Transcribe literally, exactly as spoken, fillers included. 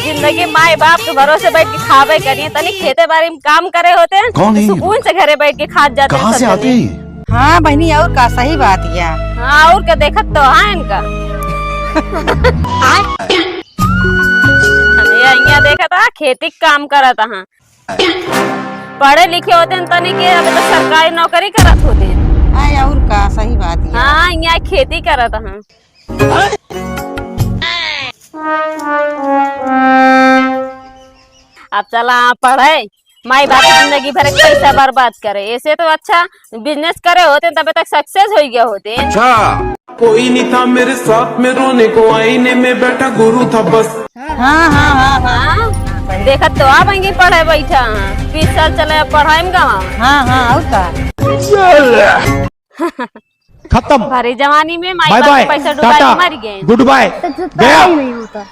जिंदगी माई बाप के भरोसे बैठ के खाबे करिए, तनी खेते बाड़ी में काम करे होते हैं, कौन है ये? सुकून से घरे बैठ के खात जाते हैं कहाँ सब से आते जने। हैं? हाँ बहिनी, और का, सही बात या। हाँ, और का, देखत तो हाँ इनका। ये यहाँ देखत हा, खेती के काम करत हा। पढ़े लिखे होते हैं तनी के, अब तो सरकारी नौकरी करत होते हैं। आय, और का, सही बात या। हाँ, यहाँ खेती करत हा। अब चला पढ़े, माई बाप की जिंदगी भर के पैसा बर्बाद करे, ऐसे तो अच्छा बिजनेस करे होते, तबे तक सक्सेस हो गया होते। अच्छा। कोई नहीं था मेरे साथ में, रोने को आईने में बैठा गुरु था बस। हाँ, हाँ, हाँ, हाँ। हाँ, देखत तो आप आएंगे पढ़े बैठा, हाँ। बीस साल चले अब पढ़ाई में गवा। हाँ, हाँ, और का? खत्म। भरी जवानी में माई बाप के पैसा डुबा के मर गए। Goodbye. तो जूता गया। ही नहीं होता।